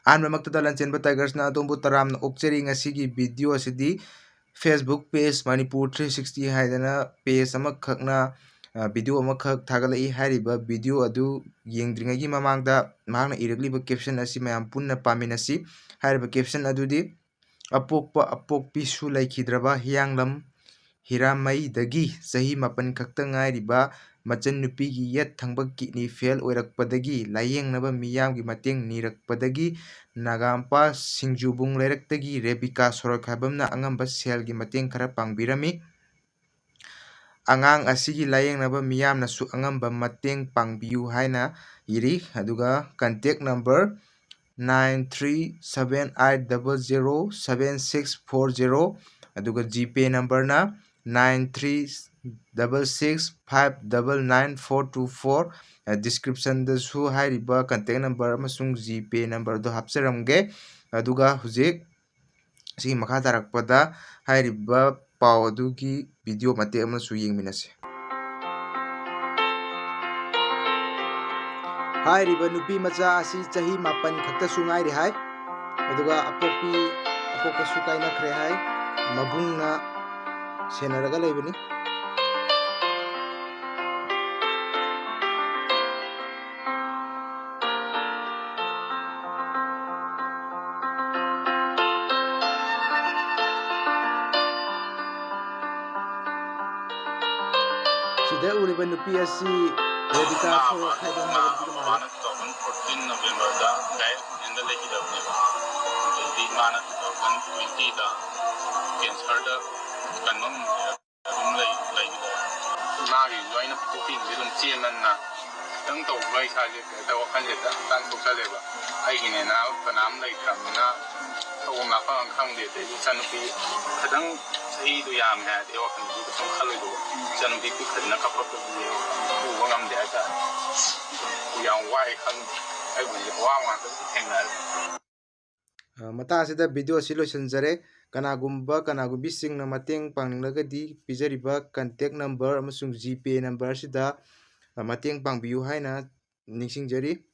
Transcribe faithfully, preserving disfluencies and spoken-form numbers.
ꯑꯍꯥꯟꯕꯃꯛꯇꯗ ꯂꯟꯆꯦꯟꯕ Tigers ꯅ ꯑꯗꯣꯝꯕꯨ ꯇꯔꯥꯝꯅ ꯑꯣꯛꯆꯔꯤ꯫ ꯉꯁꯤꯒꯤ video ꯑꯁꯤꯗꯤ Facebook page Manipur three sixty ꯍꯥꯏꯗꯅ page ꯑꯃꯈꯛꯅ, ꯑ, video ꯑꯃꯈꯛ ꯊꯥꯒꯠꯂꯛꯏ꯫ ꯍꯥꯏꯔꯤꯕ video ꯑꯗꯨ ꯌꯦꯡꯗ꯭ꯔꯤꯉꯩꯒꯤ ꯃꯃꯥꯡꯗ ꯃꯍꯥꯛꯅ ꯏꯔꯛꯂꯤꯕ caption ꯑꯁꯤ ꯃꯌꯥꯝ ꯄꯨꯟꯅ ꯄꯥꯃꯤꯟꯅꯁꯤ꯫ ꯍꯥꯏꯔꯤꯕ caption ꯑꯗꯨꯗꯤ, "ꯑꯄꯣꯛꯄ ꯑꯄꯣꯛꯄꯤꯁꯨ ꯂꯩꯈꯤꯗ꯭ꯔꯕ ꯍꯤꯌꯥꯡꯂꯝ ꯍꯤꯔꯥꯃꯩꯗꯒꯤ ꯆꯍꯤ ꯃꯥꯄꯟ ꯈꯛꯇ ꯉꯥꯏꯔꯤꯕ ꯃꯆꯟꯅꯨꯄꯤꯒꯤ ꯌꯦꯠ ꯊꯪꯕ kidney fail ꯑꯣꯏꯔꯛꯄꯗꯒꯤ ꯂꯥꯌꯦꯡꯅꯕ ꯃꯤꯌꯥꯝꯒꯤ ꯃꯇꯦꯡ ꯅꯤꯔꯛꯄꯗꯒꯤ ꯅꯥꯒꯥꯃꯄꯥꯜ ꯁꯤꯡꯖꯨꯕꯨꯡ ꯂꯩꯔꯛꯇꯒꯤ ꯔꯦꯕꯤꯀꯥ ꯁꯣꯔꯣꯏꯈꯥꯏꯕꯝꯅ ꯑꯉꯝꯕ ꯁꯦꯜꯒꯤ ꯃꯇꯦꯡ ꯈꯔ ꯄꯥꯡꯕꯤꯔꯝꯃꯤ꯫ ꯑꯉꯥꯡ ꯑꯁꯤꯒꯤ ꯂꯥꯌꯦꯡꯅꯕ ꯃꯤꯌꯥꯝꯅꯁꯨ ꯑꯉꯝꯕ ꯃꯇꯦꯡ ꯄꯥꯡꯕꯤꯌꯨ" ꯍꯥꯏꯅ ꯏꯔꯤ꯫ ꯑꯗꯨꯒ contact number nine three seven eight double zero seven six four zero, ꯑꯗꯨꯒ GPay number ꯅ nine three double six five double nine four two four꯫ ꯑ, description ꯗꯁꯨ ꯍꯥꯏꯔꯤꯕ contact number ꯑꯃꯁꯨꯡ GPay number ꯗꯨ ꯍꯥꯞꯆꯔꯝꯒꯦ꯫ ꯑꯗꯨꯒ ꯍꯧꯖꯤꯛ ꯁꯤꯒꯤ ꯃꯈꯥ ꯇꯥꯔꯛꯄꯗ ꯍꯥꯏꯔꯤꯕ ꯄꯥꯎ ꯑꯗꯨꯒꯤ video ꯃꯇꯦꯛ ꯑꯃꯁꯨ ꯌꯦꯡꯃꯤꯟꯅꯁꯤ꯫ ꯍꯥꯏꯔꯤꯕ ꯅꯨꯄꯤ ꯃꯆꯥ ꯑꯁꯤ ꯆꯍꯤ ꯃꯥꯄꯟ ꯈꯛꯇꯁꯨ ꯉꯥꯏꯔꯤ ꯍꯥꯏ꯫ ꯑꯗꯨꯒ ꯑꯄꯣꯛꯄꯤ, ꯑꯄꯣꯛꯄꯁꯨ ꯀꯥꯏꯅꯈ꯭ꯔꯦ ꯍꯥꯏ꯫ ꯃꯕꯨꯡꯅ ꯁꯦꯟꯅꯔꯒ ꯂꯩꯕꯅꯤ꯫ ꯁꯤꯗ ꯎꯔꯤꯕ ꯅꯨꯄꯤ ꯑꯁꯤ ꯔꯦꯕꯤꯀꯥ ꯁꯣꯔꯣꯛꯈꯥꯏꯕꯝ ꯍꯥꯏꯕ ꯅꯨꯄꯤꯗꯨ ꯃꯥꯜꯂꯦ꯫ ꯃꯥꯅ two thousand fourteen November ꯗ ꯗꯥꯏꯔꯦꯛ ꯑꯦꯛꯁꯤꯗꯦꯟꯗ ꯂꯩꯈꯤꯗꯕꯅꯦꯕ꯫ ꯑꯗꯩꯗꯤ ꯃꯥꯅ two thousand twenty ꯗ cancer ꯗ ꯀꯟꯕ ꯉꯝꯗ꯭ꯔꯦ꯫ ꯑꯗꯨꯝ ꯂꯩ-, ꯂꯩꯈꯤꯗꯕ꯫ ꯃꯥꯒꯤꯁꯨ ꯑꯩꯅ ꯄꯤꯊꯣꯛ ꯄꯤꯈꯤꯕꯁꯦ ꯑꯗꯨꯝ ꯆꯦꯟꯕꯅꯤꯅ ꯈꯤꯇꯪ ꯇꯧꯕꯒ ꯏꯁꯥꯁꯦ ꯀꯩ ꯍꯥꯏꯇꯥꯔꯦ, ꯋꯥꯈꯜꯁꯦ ꯇꯥꯡ ꯇꯥꯡ ꯊꯣꯛꯆꯜꯂꯦꯕ꯫ ꯑꯩꯒꯤꯅꯦꯅ ꯀꯅꯥꯝ ꯂꯩꯇ꯭ꯔꯕꯅꯤꯅ ꯇꯧꯐꯝ ꯂꯥꯛꯐꯝ ꯑꯃ ꯈꯪꯗꯦ꯫ ꯑꯗꯩꯗꯤ ꯏꯆꯥꯅꯨꯄꯤ ꯈꯤꯇꯪ ꯆꯍꯤꯗꯣ ꯌꯥꯝꯃꯦ ꯍꯥꯏꯔꯗꯤ ꯋꯥꯈꯜꯗꯨꯁꯨ ꯀꯩꯁꯨꯝ ꯈꯜꯂꯣꯏꯗꯧꯕ꯫ ꯏꯆꯥꯅꯨꯄꯤ ꯄꯤꯛ ꯐꯖꯅ ꯀꯞꯄꯛꯄꯗꯨꯗꯤ ꯄꯨꯕ ꯉꯝꯗꯦ ꯍꯥꯏꯇꯥꯔꯦ꯫ ꯌꯥꯝ ꯋꯥꯏ ꯈꯪꯗꯦ꯫ ꯑꯩꯕꯨꯗꯤ ꯑꯋꯥꯕ ꯉꯥꯛꯇ ꯊꯦꯡꯅꯔꯦ꯫ ꯑ, ꯃꯇꯥꯡ ꯑꯁꯤꯗ video ꯑꯁꯤ ꯂꯣꯏꯁꯤꯟꯖꯔꯦ꯫ ꯀꯅꯥꯒꯨꯝꯕ, ꯀꯅꯥꯒꯨꯝꯕꯤꯁꯤꯡꯅ ꯃꯇꯦꯡ ꯄꯥꯡꯅꯤꯡꯂꯒꯗꯤ ꯄꯤꯖꯔꯤꯕ contact number ꯑꯃꯁꯨꯡ GPay number ꯑꯁꯤꯗ, ꯑ, ꯃꯇꯦꯡ ꯄꯥꯡꯕꯤꯌꯨ ꯍꯥꯏꯅ ꯅꯤꯡꯁꯤꯡꯖꯔꯤ꯫